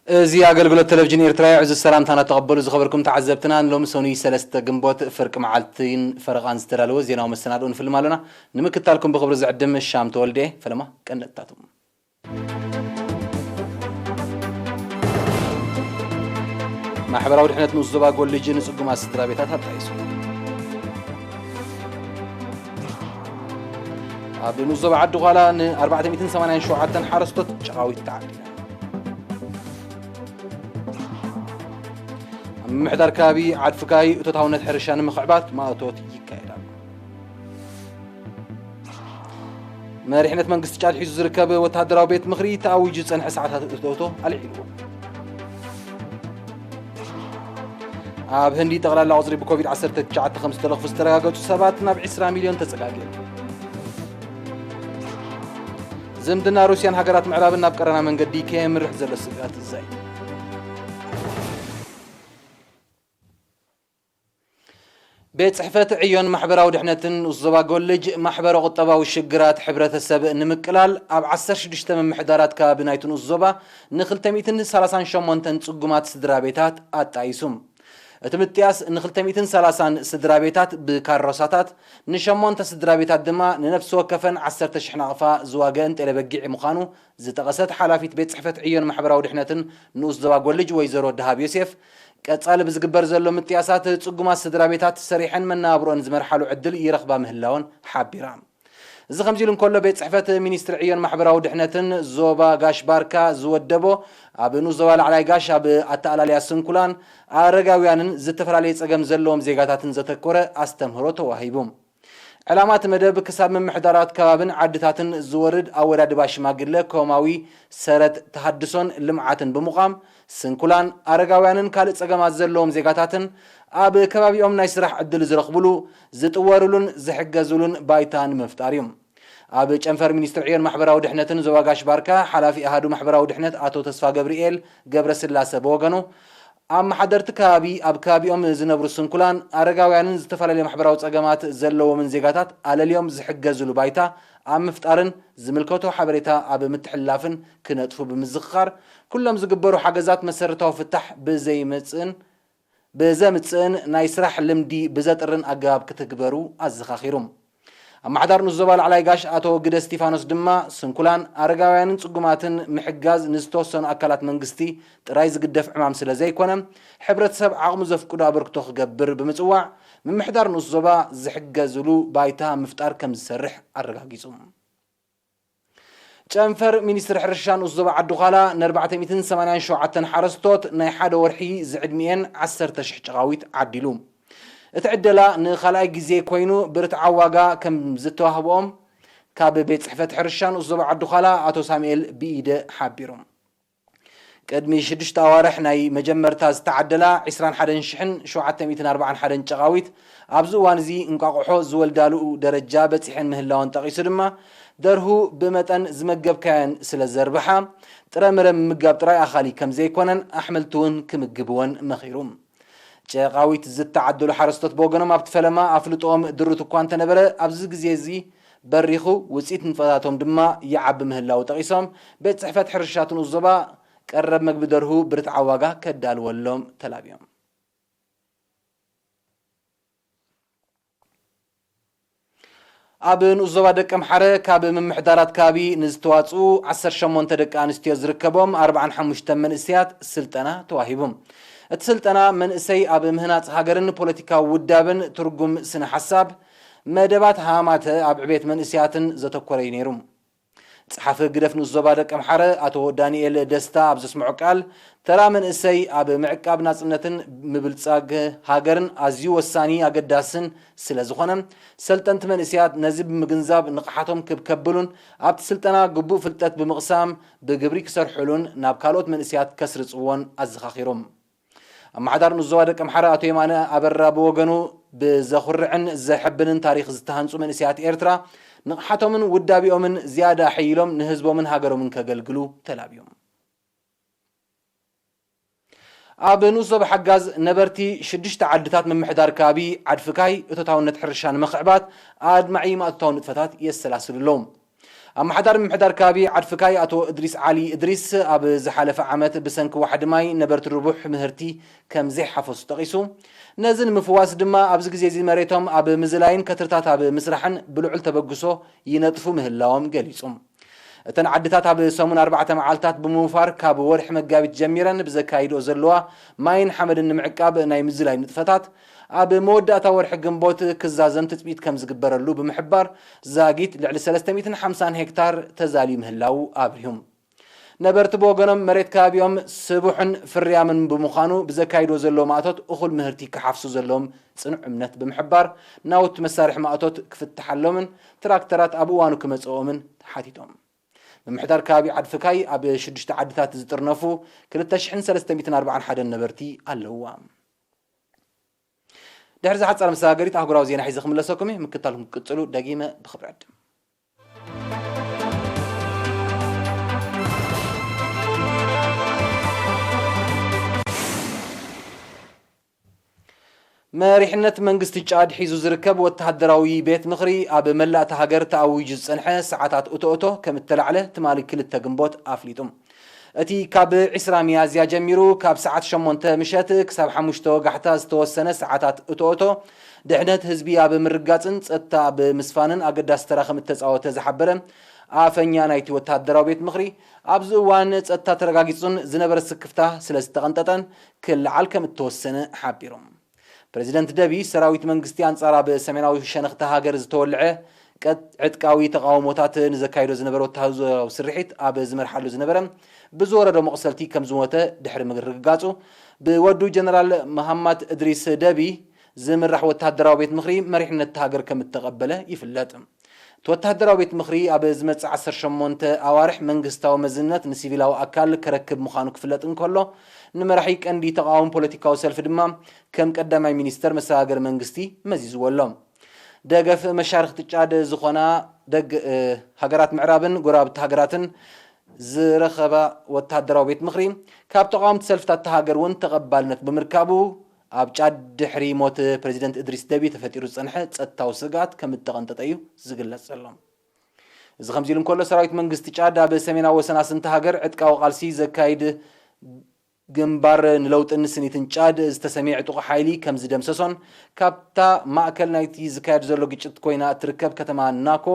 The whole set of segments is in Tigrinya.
እዚ ኣገልግሎት ቴሌቪዥን ኤርትራ እዩ። እዚ ሰላምታና ተቐበሉ ዝኸበርኩም ተዓዘብትና። ንሎሚ ሰኑይ ሰለስተ ግንቦት ፍርቂ መዓልትን ፈረቓን ዝተዳለወ ዜናዊ መሰናድኦ ንፍልም ኣለና። ንምክታልኩም ብኽብሪ ዝዕድም ሻም ተወልደ። ፈለማ ቀንደታቱ። ማሕበራዊ ድሕነት ንኡስ ዞባ ጎልጅ ንጽጉማት ስድራ ቤታት ኣጣይሱ። ኣብ ንኡስ ዞባ ዓዲ ዃላ ን ኣርባዕተ ሚእትን ሰማንያን ሸውዓተን ሓረስቶት ጨቓዊት ተዓዲሉ። ኣብ ምምሕዳር ከባቢ ዓድፍካይ እቶታውነት ሕርሻ ንምኽዕባት ማእቶት ይካየድ ኣሎ። መሪሕነት መንግስቲ ጫድ ሒዙ ዝርከብ ወተሃደራዊ ቤት ምኽሪ ተኣዊጁ ዝጸንሐ ሰዓታት እቶቶ ኣልዒልዎ። ኣብ ህንዲ ጠቕላላ ቁጽሪ ብኮቪድ ዓሰርተ ትሽዓተ ከም ዝተለኽፉ ዝተረጋገጹ ሰባት ናብ ዕስራ ሚልዮን ተጸጋግየ። ዝምድና ሩስያን ሃገራት ምዕራብን ናብ ቀረና መንገዲ ከየምርሕ ዘሎ ስግኣት ዛይ። ቤት ጽሕፈት ዕዮን ማሕበራዊ ድሕነትን ንኡስ ዞባ ጎልጅ ማሕበረ ቁጠባዊ ሽግራት ሕብረተሰብ ንምቅላል ኣብ ዓሰርተ ሽዱሽተ ምምሕዳራት ከባቢ ናይቲ ንኡስ ዞባ ን ክልተ ሚእትን ሰላሳን ሸሞንተን ጽጉማት ስድራ ቤታት ኣጣይሱ። እቲ ምጥያስ ን ክልተ ሚእትን ሰላሳን ስድራ ቤታት ብካሮሳታት፣ ንሸሞንተ ስድራ ቤታት ድማ ንነፍሲ ወከፈን ዓሰርተ ሽሕ ናቕፋ ዝዋገአን ጤለ በጊዕ ምዃኑ ዝጠቐሰት ሓላፊት ቤት ጽሕፈት ዕዮን ማሕበራዊ ድሕነትን ንኡስ ዞባ ጎልጅ ወይዘሮ ደሃብ ዮሴፍ፣ ቀጻሊ ብዝግበር ዘሎ ምጥያሳት ጽጉማት ስድራ ቤታት ሰሪሐን መነባብሮአን ዝመርሓሉ ዕድል ይረኽባ ምህላወን ሓቢራ። እዚ ከምዚ ኢሉ እንከሎ፣ ቤት ጽሕፈት ሚኒስትሪ ዕዮን ማሕበራዊ ድሕነትን ዞባ ጋሽ ባርካ ዝወደቦ ኣብ ንኡስ ዞባ ላዕላይ ጋሽ ኣብ ኣተኣላልያ ስንኩላን ኣረጋውያንን ዝተፈላለየ ጸገም ዘለዎም ዜጋታትን ዘተኮረ ኣስተምህሮ ተዋሂቡ። ዕላማ እቲ መደብ ክሳብ ምምሕዳራት ከባብን ዓድታትን ዝወርድ ኣወዳድባ ሽማግለ ኮማዊ ሰረት ተሃድሶን ልምዓትን ብምቋም፣ ስንኩላን፣ ኣረጋውያንን ካልእ ጸገማት ዘለዎም ዜጋታትን ኣብ ከባቢኦም ናይ ስራሕ ዕድል ዝረኽብሉ፣ ዝጥወርሉን ዝሕገዝሉን ባይታ ንምፍጣር እዩ። ኣብ ጨንፈር ሚኒስትሪ ዕዮን ማሕበራዊ ድሕነትን ዞባ ጋሽ ባርካ፣ ሓላፊ ኣሃዱ ማሕበራዊ ድሕነት ኣቶ ተስፋ ገብርኤል ገብረስላሰ ብወገኑ፣ ኣመሓደርቲ ከባቢ ኣብ ከባቢኦም ዝነብሩ ስንኩላን፣ ኣረጋውያንን ዝተፈላለዩ ማሕበራዊ ጸገማት ዘለዎምን ዜጋታት ኣለልዮም ዝሕገዝሉ ባይታ ኣብ ምፍጣርን ዝምልከቶ ሓበሬታ ኣብ ምትሕልላፍን ክነጥፉ ብምዝኽኻር፣ ኩሎም ዝግበሩ ሓገዛት መሰረታዊ ፍታሕ ብዘይመጽእን ብዘምጽእን ናይ ስራሕ ልምዲ ብዘጥርን ኣገባብ ክትግበሩ ኣዘኻኺሩ። ኣመሓዳር ንኡስ ዞባ ላዕላይ ጋሽ ኣቶ ግደ እስቲፋኖስ ድማ፣ ስንኩላን፣ ኣረጋውያንን ጽጉማትን ምሕጋዝ ንዝተወሰኑ ኣካላት መንግስቲ ጥራይ ዝግደፍ ዕማም ስለ ዘይኮነ፣ ሕብረተሰብ ዓቕሙ ዘፍቅዶ ኣበርክቶ ክገብር ብምጽዋዕ፣ ምምሕዳር ንኡስ ዞባ ዝሕገዝሉ ባይታ ምፍጣር ከም ዝሰርሕ ኣረጋጊጹ። ጨንፈር ሚኒስትሪ ሕርሻ ንኡስ ዞባ ዓዲ ዃላ ን ኣርባዕተ ሚእትን ሰማንያን ሸውዓተን ሓረስቶት ናይ ሓደ ወርሒ ዝዕድሚኤን ዓሰርተ ሽሕ ጨቓዊት ዓዲሉ። እቲ ዕደላ ንኻልኣይ ግዜ ኮይኑ ብርትዓዊ ዋጋ ከም ዝተዋህብኦም ካብ ቤት ጽሕፈት ሕርሻ ንኡስ ዞባ ዓዲ ዃላ ኣቶ ሳሙኤል ብኢደ ሓቢሩ። ቅድሚ ሽዱሽተ ኣዋርሕ ናይ መጀመርታ ዝተዓደላ ዕስራን ሓደን ሽሕን ሸውዓተ ሚእትን ኣርባዓን ሓደን ጨቓዊት ኣብዚ እዋን እዚ እንቋቑሖ ዝወልዳሉ ደረጃ በጺሐን ምህላወን ጠቒሱ ድማ፣ ደርሁ ብመጠን ዝመገብካየን ስለ ዘርብሓ፣ ጥረ ምረ ምምጋብ ጥራይ ኣኻሊ ከም ዘይኮነን ኣሕምልቲ እውን ክምግብወን መኺሩ። ጨቓዊት ዝተዓደሉ ሓረስቶት ብወገኖም ኣብቲ ፈለማ ኣፍልጦኦም ድሩት እኳ እንተነበረ፣ ኣብዚ ግዜ እዚ በሪኹ ውጽኢት ንጥፈታቶም ድማ ይዓቢ ምህላዉ ጠቒሶም፣ ቤት ጽሕፈት ሕርሻ እቲ ንኡስ ዞባ ቀረብ መግቢ ደርሁ ብርትዓዊ ዋጋ ከዳልወሎም ተላብዮም። ኣብ ንኡስ ዞባ ደቀምሓረ ካብ ምምሕዳራት ከባቢ ንዝተዋጽኡ ዓሰርተ ሸሞንተ ደቂ ኣንስትዮ ዝርከቦም ኣርባዓን ሓሙሽተን መንእሰያት ስልጠና ተዋሂቡ። እቲ ስልጠና መንእሰይ ኣብ ምህናጽ ሃገርን ፖለቲካዊ ውዳብን፣ ትርጉም ስነ ሓሳብ፣ መደባት ሃማተ ኣብ ዕቤት መንእሰያትን ዘተኮረ እዩ ነይሩ። ጸሓፊ ህግደፍ ንኡስ ዞባ ደቀምሓረ ኣቶ ዳንኤል ደስታ ኣብ ዘስምዖ ቃል፣ ተራ መንእሰይ ኣብ ምዕቃብ ናጽነትን ምብልጻግ ሃገርን ኣዝዩ ወሳኒ ኣገዳስን ስለ ዝኾነ፣ ሰልጠንቲ መንእሰያት ነዚ ብምግንዛብ ንቕሓቶም ክብ ከብሉን ኣብቲ ስልጠና ግቡእ ፍልጠት ብምቕሳም ብግብሪ ክሰርሕሉን ናብ ካልኦት መንእሰያት ከስርጽዎን ኣዘኻኺሮም። ኣመሓዳሪ ንኡስ ዞባ ደቀምሓረ ኣቶ የማነ ኣበራ ብወገኑ፣ ብዘኹርዕን ዘሐብንን ታሪኽ ዝተሃንጹ መንእሰያት ኤርትራ ንቕሓቶምን ውዳቤኦምን ዝያዳ ኣሐይሎም ንህዝቦምን ሃገሮምን ከገልግሉ ተላብዮም። ኣብ ንኡስ ዞባ ሓጋዝ ነበርቲ ሽዱሽተ ዓድታት ምምሕዳር ከባቢ ዓድፍካይ እቶታውነት ሕርሻ ንምኽዕባት ኣድማዒ ማእቶታዊ ንጥፈታት የሰላስሉ ኣለዉ። ኣመሓዳሪ ምምሕዳር ከባቢ ዓድፍካይ ኣቶ እድሪስ ዓሊ እድሪስ፣ ኣብ ዝሓለፈ ዓመት ብሰንኪ ዋሕዲ ማይ ነበርቲ ርቡሕ ምህርቲ ከም ዘይሓፈሱ ጠቒሱ፣ ነዚ ንምፍዋስ ድማ ኣብዚ ግዜ እዚ መሬቶም ኣብ ምዝላይን ከትርታት ኣብ ምስራሕን ብልዑል ተበግሶ ይነጥፉ ምህላዎም ገሊጹ። እተን ዓድታት ኣብ ሰሙን ኣርባዕተ መዓልታት ብምውፋር ካብ ወርሒ መጋቢት ጀሚረን ብዘካይድኦ ዘለዋ ማይን ሓመድን ንምዕቃብ ናይ ምዝላይ ንጥፈታት ኣብ መወዳእታ ወርሒ ግንቦት ክዛዘም ትጽቢት ከም ዝግበረሉ ብምሕባር፣ ዛጊት ልዕሊ ሰለስተ ሚእትን ሓምሳን ሄክታር ተዛልዩ ምህላዉ ኣብሪሁ። ነበርቲ ብወገኖም፣ መሬት ከባቢኦም ስቡሕን ፍርያምን ብምዃኑ፣ ብዘካይድዎ ዘለዉ ማእቶት እኹል ምህርቲ ክሓፍሱ ዘለዎም ጽኑዕ እምነት ብምሕባር፣ ናውቲ መሳርሒ ማእቶት ክፍትሓሎምን ትራክተራት ኣብ እዋኑ ክመጽኦምን ሓቲቶም። ምምሕዳር ከባቢ ዓድፍካይ፣ ኣብ ሽዱሽተ ዓድታት ዝጥርነፉ ክልተ ሽሕን ሰለስተ ሚእትን ኣርባዓን ሓደን ነበርቲ ኣለውዋ። ድሕሪ ዝሓጸረ መሰጋገሪት ኣህጉራዊ ዜና ሒዘ ክምለሰኩም እየ። ምክታልኩም ክትቅጽሉ ደጊመ ብኽብሪ ዕድም። መሪሕነት መንግስቲ ጫድ ሒዙ ዝርከብ ወተሃደራዊ ቤት ምኽሪ፣ ኣብ መላእ እታ ሃገር ተኣዊጁ ዝጸንሐ ሰዓታት እቶ እቶ ከም እተላዕለ ትማሊ ክልተ ግንቦት ኣፍሊጡ። እቲ ካብ ዕስራ ሚያዝያ ጀሚሩ፣ ካብ ሰዓት ሸሞንተ ምሸት ክሳብ ሓሙሽተ ወጋሕታ ዝተወሰነ ሰዓታት እቶ እቶ፣ ድሕነት ህዝቢ ኣብ ምርጋጽን ጸጥታ ኣብ ምስፋንን ኣገዳሲ ተራ ከም እተጻወተ ዝሓበረ ኣፈኛ ናይቲ ወተሃደራዊ ቤት ምኽሪ፣ ኣብዚ እዋን ጸጥታ ተረጋጊጹን ዝነበረ ስክፍታ ስለ ዝተቐንጠጠን ክለዓል ከም እተወሰነ ሓቢሩ። ፕረዚደንት ደቢ፣ ሰራዊት መንግስቲ ኣንጻር ኣብ ሰሜናዊ ሸነኽቲ ሃገር ዝተወልዐ ቀጥ-፣ ዕጥቃዊ ተቓውሞታት ንዘካይዶ ዝነበረ ወተሃደራዊ ስርሒት ኣብ ዝመርሓሉ ዝነበረ ብዝወረዶ መቑሰልቲ ከም ዝሞተ ድሕሪ ምርግጋጹ፣ ብወዱ ጀነራል መሃማት እድሪስ ደቢ ዝምራሕ ወተሃደራዊ ቤት ምኽሪ መሪሕነት እታ ሃገር ከም እተቐበለ ይፍለጥ። እቲ ወተሃደራዊ ቤት ምኽሪ ኣብ ዝመጽእ ዓሰርተ ሸሞንተ ኣዋርሕ መንግስታዊ መዝነት ንሲቪላዊ ኣካል ከረክብ ምዃኑ ክፍለጥ እንከሎ፣ ንመራሒ ቀንዲ ተቓዋሚ ፖለቲካዊ ሰልፊ ድማ ከም ቀዳማይ ሚኒስተር መሰጋገሪ መንግስቲ መዚዝዎ ኣሎ። ደገፍ መሻርኽቲ ጫድ ዝኾና ደግ-፣ እ፣ ሃገራት ምዕራብን ጎረባብቲ ሃገራትን ዝረኸባ ወተሃደራዊ ቤት ምኽሪ፣ ካብ ተቓወምቲ ሰልፍታት እታ ሃገር እውን ተቐባልነት ብምርካቡ፣ ኣብ ጫድ ድሕሪ ሞት ፕረዚደንት እድሪስ ደቢ ተፈጢሩ ዝጸንሐ ጸጥታዊ ስግኣት ከም እተቐንጠጠ እዩ ዝግለጽ ዘሎ። እዚ ከምዚ ኢሉ እንከሎ፣ ሰራዊት መንግስቲ ጫድ ኣብ ሰሜናዊ ወሰን ኣስንቲ ሃገር ዕጥቃዊ ቃልሲ ዘካይድ ግንባር ንለውጥን ስኒትን ጫድ ዝተሰምየ ዕጡቕ ሓይሊ ከም ዝደምሰሶን፣ ካብታ ማእከል ናይቲ ዝካየድ ዘሎ ግጭት ኮይና እትርከብ ከተማ ናኮ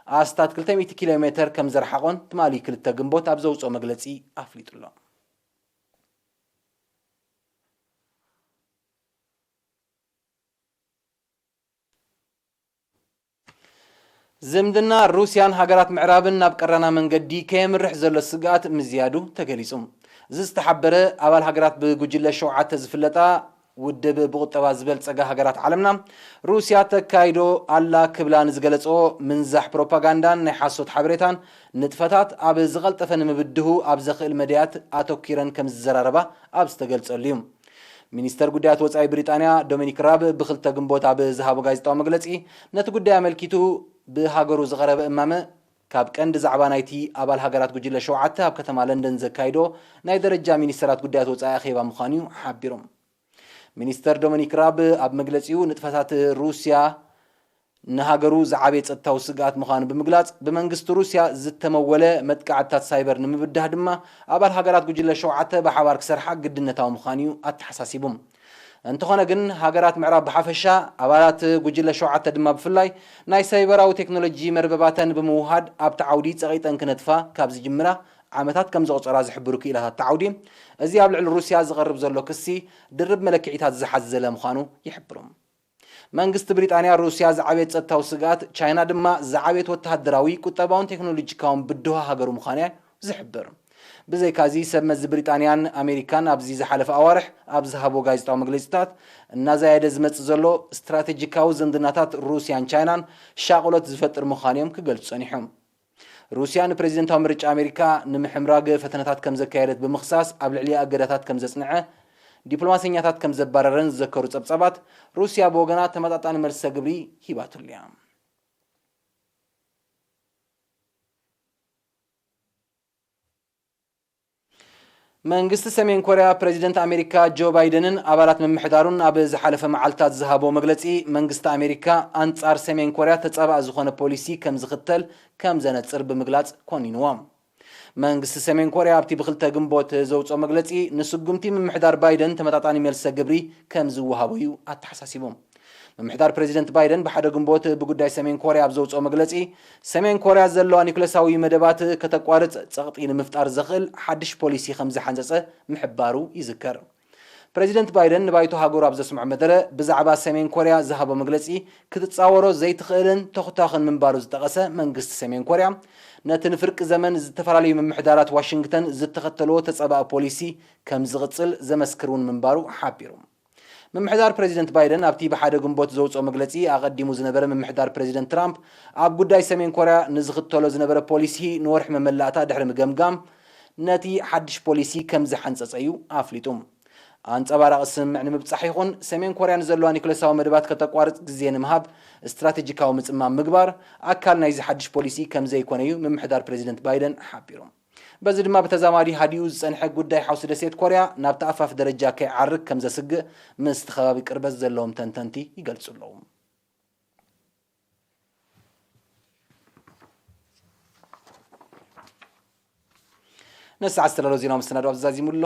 ኣስታት ክልተ ሚእቲ ኪሎ ሜተር ከም ዘርሓቖን ትማሊ ክልተ ግንቦት ኣብ ዘውፅኦ መግለጺ ኣፍሊጡ ኣሎ። ዝምድና ሩስያን ሃገራት ምዕራብን ናብ ቀራና መንገዲ ከየምርሕ ዘሎ ስግኣት ምዝያዱ ተገሊጹ። እዚ ዝተሓበረ፣ ኣባል ሃገራት ብጉጅለ ሸውዓተ ዝፍለጣ ውድብ ብቁጠባ ዝበልጸጋ ሃገራት ዓለምና፣ ሩስያ ተካይዶ ኣላ ክብላ ንዝገለጸኦ ምንዛሕ ፕሮፓጋንዳን ናይ ሓሶት ሓበሬታን ንጥፈታት ኣብ ዝቐልጠፈ ንምብድሁ ኣብ ዘኽእል መዳያት ኣተኲረን ከም ዝዘራረባ ኣብ ዝተገልጸሉ እዩ። ሚኒስተር ጉዳያት ወጻኢ ብሪጣንያ ዶሚኒክ ራብ ብክልተ ግንቦት ኣብ ዝሃቦ ጋዜጣዊ መግለጺ፣ ነቲ ጉዳይ ኣመልኪቱ ብሃገሩ ዝቐረበ እማመ፣ ካብ ቀንዲ ዛዕባ ናይቲ ኣባል ሃገራት ጉጅለ ሸውዓተ ኣብ ከተማ ለንደን ዘካይዶ ናይ ደረጃ ሚኒስተራት ጉዳያት ወጻኢ ኣኼባ ምዃኑ እዩ ሓቢሩ። ሚኒስተር ዶሚኒክ ራብ ኣብ መግለጺኡ፣ ንጥፈታት ሩስያ ንሃገሩ ዝዓበየ ጸጥታዊ ስግኣት ምዃኑ ብምግላጽ፣ ብመንግስቲ ሩስያ ዝተመወለ መጥቃዕትታት ሳይበር ንምብዳህ ድማ ኣባል ሃገራት ጉጅለ ሸውዓተ ብሓባር ክሰርሓ ግድነታዊ ምዃኑ እዩ ኣተሓሳሲቡ። እንተኾነ ግን፣ ሃገራት ምዕራብ ብሓፈሻ፣ ኣባላት ጉጅለ ሸውዓተ ድማ ብፍላይ፣ ናይ ሳይበራዊ ቴክኖሎጂ መርበባተን ብምውሃድ ኣብቲ ዓውዲ ጸቒጠን ክነጥፋ ካብ ዝጅምራ ዓመታት ከም ዘቑጸራ ዝሕብሩ ክኢላታት እቲ ዓውዲ፣ እዚ ኣብ ልዕሊ ሩስያ ዝቐርብ ዘሎ ክሲ ድርብ መለክዒታት ዝሓዘለ ምዃኑ ይሕብሩ። መንግስቲ ብሪጣንያ፣ ሩስያ ዝዓበየት ጸጥታዊ ስግኣት፣ ቻይና ድማ ዝዓበየት ወተሃደራዊ፣ ቁጠባውን ቴክኖሎጂካውን ብድሆ ሃገሩ ምዃና እዩ ዝሕብር። ብዘይካዚ፣ ሰብ መዚ ብሪጣንያን ኣሜሪካን ኣብዚ ዝሓለፈ ኣዋርሕ ኣብ ዝሃቦ ጋዜጣዊ መግለጺታት፣ እናዛየደ ዝመጽእ ዘሎ ስትራቴጂካዊ ዝምድናታት ሩስያን ቻይናን ሻቕሎት ዝፈጥር ምዃኑ እዮም ክገልጹ ጸኒሖም። ሩስያ ንፕሬዚደንታዊ ምርጫ ኣሜሪካ ንምሕምራግ ፈተነታት ከም ዘካየደት ብምኽሳስ፣ ኣብ ልዕሊኣ እገዳታት ከም ዘጽንዐ፣ ዲፕሎማሰኛታት ከም ዘባረረን ዝዘከሩ ጸብጻባት፣ ሩስያ ብወገና ተመጣጣኒ መልሰ ግብሪ ሂባትሉ እያ። መንግስቲ ሰሜን ኮርያ ፕሬዚደንት ኣሜሪካ ጆ ባይደንን ኣባላት ምምሕዳሩን ኣብ ዝሓለፈ መዓልታት ዝሃቦ መግለጺ፣ መንግስቲ ኣሜሪካ ኣንጻር ሰሜን ኮርያ ተጻባኢ ዝኾነ ፖሊሲ ከም ዝኽተል ከም ዘነጽር ብምግላጽ ኮኒንዎ። መንግስቲ ሰሜን ኮርያ ኣብቲ ብክልተ ግንቦት ዘውፅኦ መግለፂ፣ ንስጉምቲ ምምሕዳር ባይደን ተመጣጣኒ መልሰ ግብሪ ከም ዝወሃቦ እዩ ኣተሓሳሲቡ። ምምሕዳር ፕሬዚደንት ባይደን ብሓደ ግንቦት ብጉዳይ ሰሜን ኮርያ ኣብ ዘውፅኦ መግለፂ፣ ሰሜን ኮርያ ዘለዋ ኒኩለሳዊ መደባት ከተቋርፅ ፀቕጢ ንምፍጣር ዘኽእል ሓድሽ ፖሊሲ ከም ዝሓንፀፀ ምሕባሩ ይዝከር። ፕሬዚደንት ባይደን ንባይቶ ሃገሩ ኣብ ዘስምዖ መደረ፣ ብዛዕባ ሰሜን ኮርያ ዝሃቦ መግለጺ ክትጻወሮ ዘይትኽእልን ተኹታኽን ምንባሩ ዝጠቐሰ መንግስቲ ሰሜን ኮርያ፣ ነቲ ንፍርቂ ዘመን ዝተፈላለዩ ምምሕዳራት ዋሽንግተን ዝተኸተልዎ ተጸባኢ ፖሊሲ ከም ዝቕጽል ዘመስክር እውን ምንባሩ ሓቢሩ። ምምሕዳር ፕሬዚደንት ባይደን ኣብቲ ብሓደ ግንቦት ዘውፅኦ መግለጺ፣ ኣቐዲሙ ዝነበረ ምምሕዳር ፕሬዚደንት ትራምፕ ኣብ ጉዳይ ሰሜን ኮርያ ንዝኽተሎ ዝነበረ ፖሊሲ ንወርሒ መመላእታ ድሕሪ ምግምጋም፣ ነቲ ሓድሽ ፖሊሲ ከም ዝሓንጸጸ እዩ ኣፍሊጡ። ኣንጸባራቒ ስምምዕ ንምብጻሕ ይኹን ሰሜን ኮርያ ንዘለዋ ኒኩለሳዊ መደባት ከተቋርጽ ግዜ ንምሃብ ስትራቴጂካዊ ምጽማም ምግባር ኣካል ናይዚ ሓድሽ ፖሊሲ ከም ዘይኮነ እዩ ምምሕዳር ፕሬዚደንት ባይደን ሓቢሩ። በዚ ድማ ብተዛማዲ ሃዲኡ ዝጸንሐ ጉዳይ ሓውሲ ደሴት ኮርያ ናብ ተኣፋፊ ደረጃ ከይዓርግ ከም ዘስግእ ምስቲ ከባቢ ቅርበት ዘለዎም ተንተንቲ ይገልጹ ኣለዉ። ነዚ ሰዓት ዝተዳለወ ዜናዊ መሰናዶ ኣብዚ ዛዚሙ ኣሎ።